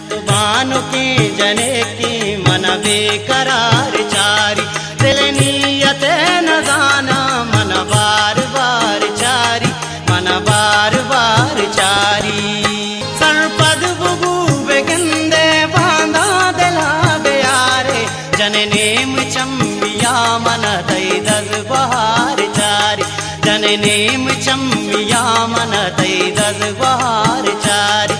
تو بانکیں جنکیں من بے قرار چاری، دل نیت نزاناں من بار بار چاری، من بار بار چاری۔ سرپد ببو بگندے باندا دلا بیارے، جن نیم چمیا من تئی دز گوہار چاری، جن نیم چمیا من تئی دز گوہار چاری۔